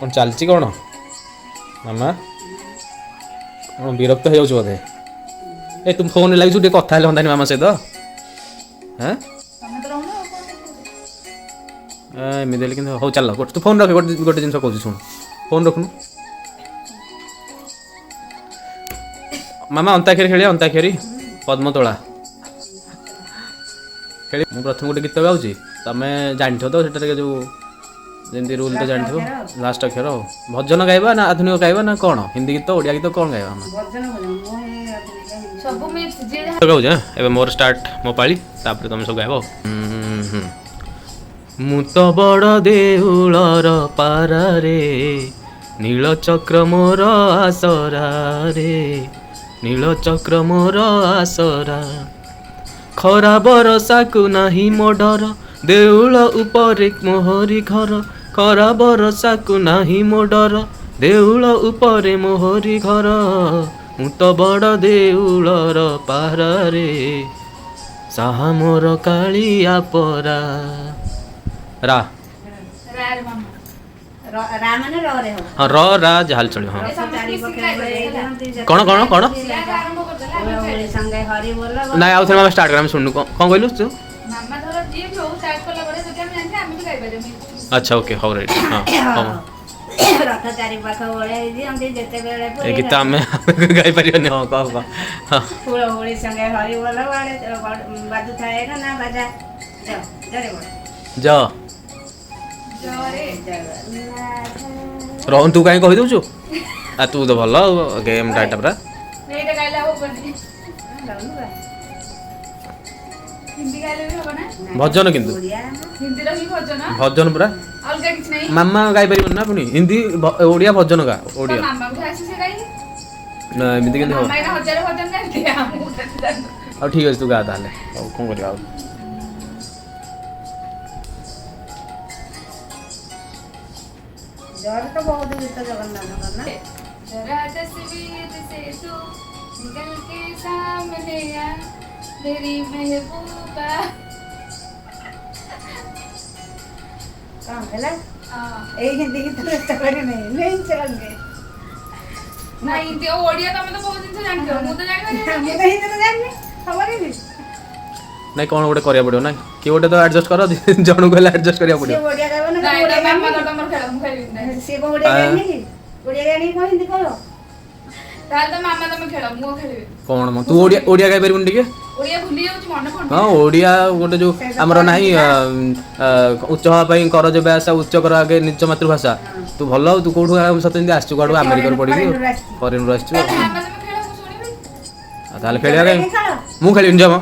କ'ଣ ଚାଲିଛି କ'ଣ ମାମା? କ'ଣ ବିରକ୍ତ ହେଇଯାଉଛୁ ବୋଧେ? ଏ, ତୁ ଫୋନରେ ଲାଗିଛୁ, ଟିକେ କଥା ହେଲେ ହୁଅନ୍ତାନି ମାମା ସହିତ? ହଁ। ତମେ ତ ରହୁନ ଆଉ କଣ କରିବ? ଏ, ଏମିତି ହେଲେ କିନ୍ତୁ ହଉ, ଚାଲ ଗୋଟେ, ତୁ ଫୋନ୍ ରଖ। ଗୋଟେ ଗୋଟେ ଜିନିଷ କହୁଛି ଶୁଣ, ଫୋନ୍ ରଖୁନୁ। ମାମା, ଅନ୍ତାକ୍ଷରୀ ଖେଳିବା? ଅନ୍ତାକ୍ଷରୀ, ପଦ୍ମତୋଳା ଖେଳି। ମୁଁ ପ୍ରଥମେ ଗୋଟେ ଗୀତ ଗାଉଛି, ତମେ ଜାଣିଥିବ ତ ସେଟାରେ ଯେଉଁ ଯେମିତି ରୁଲ୍ ତ ଜାଣିଥିବ, ଲାଷ୍ଟ ଅକ୍ଷର। ଆଉ ଭଜନ ଗାଇବା ନା ଆଧୁନିକ ଗାଇବା ନା କ'ଣ, ହିନ୍ଦୀ ଗୀତ, ଓଡ଼ିଆ ଗୀତ, କ'ଣ ଗାଇବା ଆମେ? ଭଜନ, ଭଜନ ମୁଁ ଏ ଆଧୁନିକ ହିନ୍ଦୀ। ସବୁ ମିକ୍ସ, ଯିଏ ଯାହା ଗାଉଛି। ହଁ, ଏବେ ମୋର ଷ୍ଟାର୍ଟ, ମୋ ପାଳି, ତାପରେ ତମେ ସବୁ ଗାଇବ। ହୁଁ। ମୁଁ ତ ବଡ଼ ଦେଉଳର ପାରାରେ, ନୀଳଚକ୍ର ମୋର ଆସରାରେ, ନୀଳଚକ୍ର ମୋର ଆସରା। ଖରା ବରଷାକୁ ନାହିଁ ମୋ ଡର, ଦେଉଳ ଉପରେ ମୋହରି ଘର। ଖରା ବରଷାକୁ ନାହିଁ ମୋ ଡର, ଦେଉଳ ଉପରେ ମୋହରି ଘର। ମୁଁ ତ ବଡ଼ ଦେଉଳର ପାରାରେ, ସାହା ମୋର କାଳିଆ ପରା। ରା। ରାରେ ମାମା। ରା ମାନେ ର ରେ ହବ। ହଁ, ର, ରା ଯାହାହେଲେ ଚଳିବ, ହଁ। ଏ ସମସ୍ତେ ଚାରି ମିଶିକି ପକ୍ଷେ ଗାଇଦେଲେ ହେଲା। ଦିଅନ୍ତି। କ'ଣ, କ'ଣ, କ'ଣ? ସିଏ ଆଗ ଆରମ୍ଭ କରିଦେଲା, ଆମେ ହୁଳହୁଳି ଗାଇଦେଲୁ। ସଙ୍ଗେ ହରି ବୋଲ। ନାଇଁ, ଆଉ ଥରେ ମାମା ଷ୍ଟାର୍ଟ କର, ଆମେ ଶୁଣୁ। କ'ଣ କହିଲୁ ତୁ? ମାମା ଧର ଯିଏ ବି ହଉ ଷ୍ଟାର୍ଟ କଲା ପରେ ଯଦି ଆମେ ଜାଣିଥିବା, ଆମେ ବି ଗାଇପାରିବା। ଆଚ୍ଛା, ଓକେ, ହଉ, ରାଇଟ୍, ହଁ ହଁ ରଥ ଚାରି ପାଖ ଓଳେଇ ଦିଅନ୍ତି ଯେତେବେଳେ ଏ ଗୀତ ଆମେ ଗାଇପାରିବାନି। ହଁ, କହ କହ, ହଁ। ହୁଳହୁଳି ସଙ୍ଗେ ହରି ବୋଲ ବାଡ଼େ ବାଜୁଥାଏ ନା ବାଜା। ଜରେ ବଡ଼। ଜ। ଜରେ। ଜଗନ୍ନାଥ। ରହନ, ତୁ କାହିଁ କହିଦେଉଛୁ? ଆ, ତୁ ତ ଭଲ ଗେମ୍ଟା ଏଟା ପୁରା। ଏଇଟା ଗାଇଲେ ଆଉ ହବନି। ଗାଉନୁ ବା। ହିନ୍ଦୀ ଗାଇଲେ ବି ହବ ନା? ଭଜନ କିନ୍ତୁ। ଓଡ଼ିଆ। ହିନ୍ଦୀର ହିଁ ଭଜନ। ଭଜନ ପୁରା। ଅଲଗା କିଛି ନାହିଁ। ମାମା ଗାଇପାରିବନି ନା ପୁଣି ହିନ୍ଦୀ। ଓଡ଼ିଆ ଭଜନ ଗା, ଓଡ଼ିଆ। ମାମାକୁ ଆସେ, ସେ ଗାଇ। ନା, ଏମିତି କେମିତି ହବ? ମାମା ଏଇନା ହଜାରେ ଭଜନ ଜାଣିଥିବେ, ଆମକୁ ଜାଣିନୁ। ଆଉ ଠିକ୍ ଅଛି, ତୁ ଗା ତାହେଲେ। ଆଉ କ'ଣ କରିବା ଆଉ? ଜରେ ତ ବହୁତ ଗୀତ ଜଗନ୍ନାଥଙ୍କର ନା। जरा तस्वीर से तू निकल के सामने आ मेरी महबूबा। କଣ ହେଲା? ହଁ। ଏଇ ହିନ୍ଦୀ ଗୀତ ଚଳେଇ ନେଇ ନେଇ ଚଳଙ୍ଗେ। ନା, ହିନ୍ଦୀ ଆଉ ଓଡ଼ିଆ ତମେ ତ ବହୁତ ଜିନିଷ ଜାଣିଥିବ, ମୁଁ ତ ଜାଣିପାରିବିନି। ମୁଁ ତ ହିନ୍ଦୀ ତ ଜାଣିନି, ହବନି ବି। ନାଇଁ, କ'ଣ ଗୋଟେ କରିବାକୁ ପଡ଼ିବ ନା, କିଏ ଗୋଟେ ତ ଆଡ଼ଜଷ୍ଟ କର, ଜଣକୁ ହେଲେ ଆଡ଼ଜଷ୍ଟ କରିବାକୁ ସିଏ ପଡ଼ିବ। ଓଡ଼ିଆ ଗାଇବ ନା? ନାଇଁ, ଓଡ଼ିଆ ତମେ ମାମା ଜାଣିନି। ତମର ଖେଳ, ମୁଁ ଖେଳିବିନି ନାହିଁ। ସିଏ କଣ ଓଡ଼ିଆ ଜାଣିନି କି? ଓଡ଼ିଆ ଜାଣିକି କଣ ହିନ୍ଦୀ କହିବ? ତାହେଲେ ତ ମାମା ତମେ ଖେଳ, ମୁଁ ଆଉ ଖେଳିବିନି। କ'ଣ ମ, ତୁ ଓଡ଼ିଆ ଓଡ଼ିଆ ଗାଇପାରିବୁନି ଟିକେ? ଓଡ଼ିଆ ଭୁଲି ଯାଉଛି, ମନେ ପଡୁନି। ହଁ, ଓଡ଼ିଆ ଗୋଟେ ଯୋଉ ଆମର ନାହିଁ, ଉଚ୍ଚ ହବା ପାଇଁ କର ଯେବେ ଆଶା, ଉଚ୍ଚ କର ଆଗେ ନିଜ ମାତୃଭାଷା। ତୁ ଭଲ ଆଉ, ତୁ କୋଉଠୁ ସତ ଏମିତି ଆସିଛୁ, କୁଆଡୁ ଆମେରିକାରୁ ପଢିକି ଫରେନରୁ ଆସିଛୁ ଆଉ। ତାହେଲେ ମାମା ତମେ ଖେଳ, ମୁଁ ଶୁଣିବି। ଆଉ ତାହେଲେ ଖେଳିବା କାଇଁ? ଖେଳ। ମୁଁ ଖେଳିବିନି ଜମା।